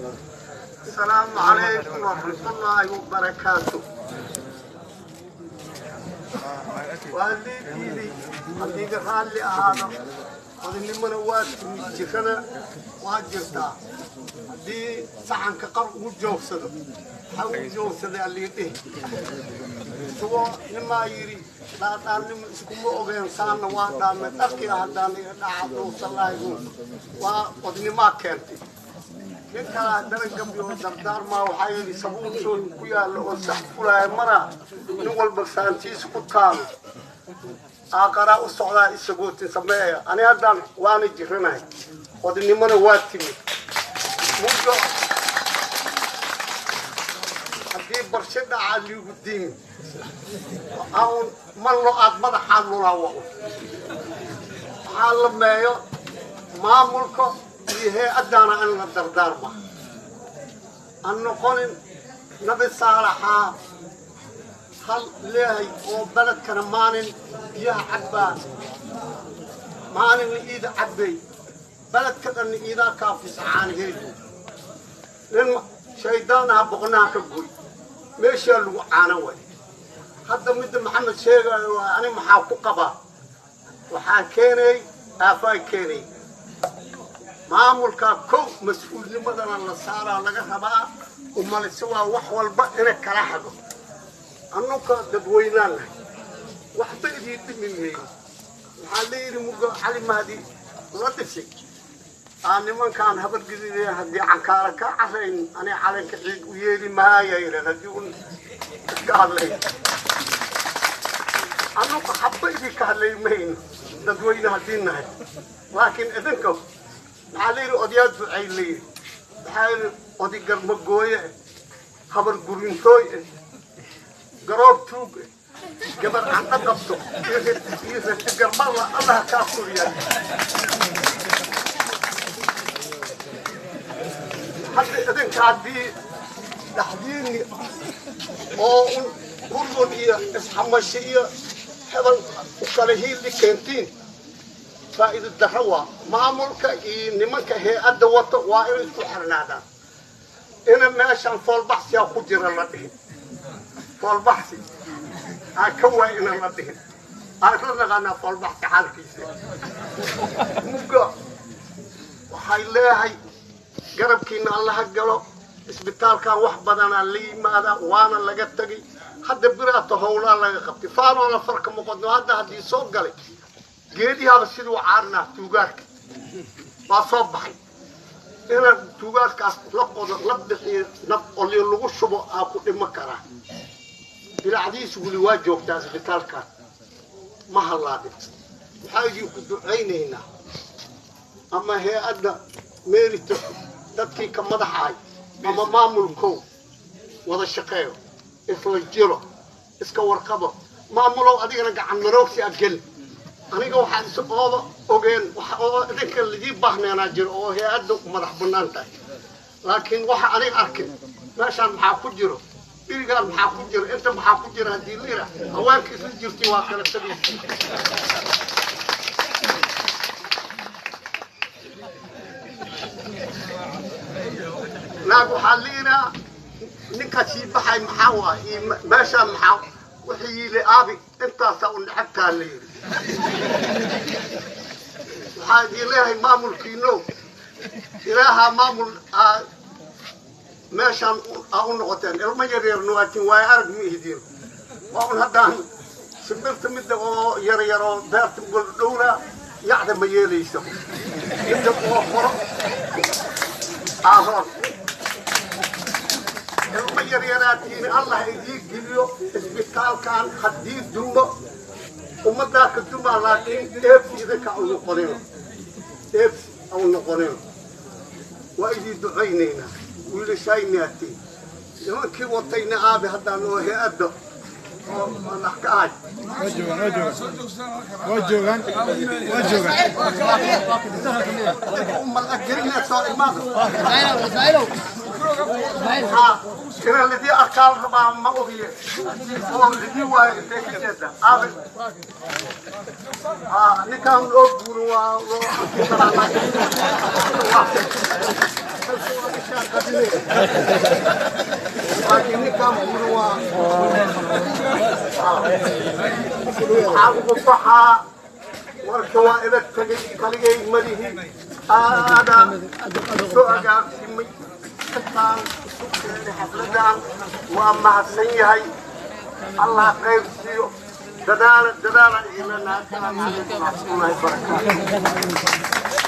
Asalaamu calaykum waraxmatullaahi wabarakaatu. Waa liidiidii haddiiga raalli ahaado, odinimana waa timid, jirana waa jirtaa. Haddii saxanka qar ugu joogsado, waxaa ugu joogsaday alliidhihi isagoo nimaa yidhi dhaadhaannimo iskuma ogeen, saanna waa dhaamay dharkii haddaan iga dhaca dhuusalaahigun waa odnimaa keentay. Nin kale haddana gabyo dardaarmaa waxaa yidhi sabuul soon ku yaallo oo sax fulaaya maraa, nin walba saantiisa ku taalo aaqaraa u socdaa isagootin sameeya. Ani haddaan waana jiranahay, odnimona waa timid muddo. Haddii barshe dhacaa liigu diimi aun mallo aad madaxaa lulaa wa un waxaa la meeyo maamulka iyo hay-addaana in la dardaarma aan noqonin. Nabi Saalaxaa hal leehay oo beledkana maalin biyaha cabbaa, maalinna iida cabbay, beledka dhanna iidaa kaafisa caanaheedu. Nin shaydaanaha boqnaha ka goy, meeshaa lagu caano way. Hadda midda Maxamed sheegayo waa ani maxaa ku qabaa? Waxaa keenay aafaa keenay maamulkaa. Kow mas-uulnimadana la saaraa laga rabaa umalise waa wax walba ina kala hago. Annuka dadweynaan nahay, waxba idiin dhimi mayno. Waxaa la yidhi mugo Cali Mahdi la dhisay aa nimankaan habargidide haddii cankaara ka carayn ani calanka ciid u yeeli maaya yidhan. Haddii un iska hadlay, annuka xabba idinka hadlay mayno dadweyne haddii nahay, laakiin idinka maxaa la yidhi odayaal ducay la yidhi, maxaa yidhi oday garmagooye eh, habar gurintooy eh, garoob tuug eh, gabar candho qabto iyo rati garmala Allah kaa furiya. Hadda idinka haddii dhaxdiini oo un hurgun iyo isxamasho iyo hebel u kala hiili keentiin, faa'iido darro waa. Maamulka iyo nimanka hay-adda wato waa inay isku xirnaadaan, ina meeshaan foolbaxsiyaa ku jira la dhihin, foolbaxsi aan ka waay inaan la dhihin. Aan isla naqaanaa foolbaxsi xaalkiisa. Mugga waxay leeyahay garabkiina Allaha galo. Isbitaalkan wax badanaa la yimaada waana laga tegay. Hadda biraata howlaa laga qabtay, faanoona farka muqadno. Hadda haddii soo galay geedihaaba siduu caarnaa, tuugaarka waa soo baxay. Inaan tuugaarkaas la qodo, la bixiyo, nab olyo lagu shubo aa ku dhimo karaa. Bilacdiisu weli waa joogtaa isbitaalkan, ma hallaabin. Waxaa idinku ducaynaynaa ama hay-adda meerito dadkii ka madaxahay ama maamulkow wada shaqeeyo, isla jiro, iska warqabo. Maamulow adigana gacan maroogsi a geli. Aniga waxaan is ooba ogeen waxa oo idinka lidii baahneenaa jiro oo hay-adda madax bannaan tahay, laakiin waxa aniga arkin meeshaan maxaa ku jiro, dhirigaan maxaa ku jiro, inta maxaa ku jira, haddii la yidhaah haweenka isla jirtay waa kala tagaysa. Naag waxaa la yidhaha ninkaa sii baxay maxaa waa iyo meeshaan maxaa wuxuu yidhi aabi intaasaa u necabtaa la yidhi. Waxaa idin leeyahay maamulkiino ilaahaa maamul aa meeshaan aa u noqoteen. Ilmo yaryarna waatiin, waayo arag ma ihidiin. Waa un haddaan shimbirta midda oo yar yar oo beerta goldhowna yacda ma yeelayso, midda oo horo aaroon. Ilmo yaryaraatiini Allah idiin geliyo. Isbitaalkan haddii dumo ummaddaa ka dumaa, laakiin eebsi idinka au noqonino, eebsi au noqonino. Waa idin ducaynaynaa wiilashaynaati nimankii watayna aabi haddaan oo hay-adda oo madax ka ahay. Waa joogaan, waa joogaan, waa joogaan. Umal agelina soo imaada. Haa. Inaan lidii arkaa la rabaa, ma ogiye oo lidii waayo. Intee ka jeeda aabe? Ninkaan loo guurin waa loo, laakiin ninkaan buurin waa waxaa ugu baxaa. Warka waa ila tagay, kaligay malihi, aadaan soo agaagsimay intaan isu keenay xafladan. Waa mahadsan yahay, Allah qayb siiyo. Dadaala, dadaala idin leenahay. Asalaamu calaykum waraxmatullaahi wabarakaatu.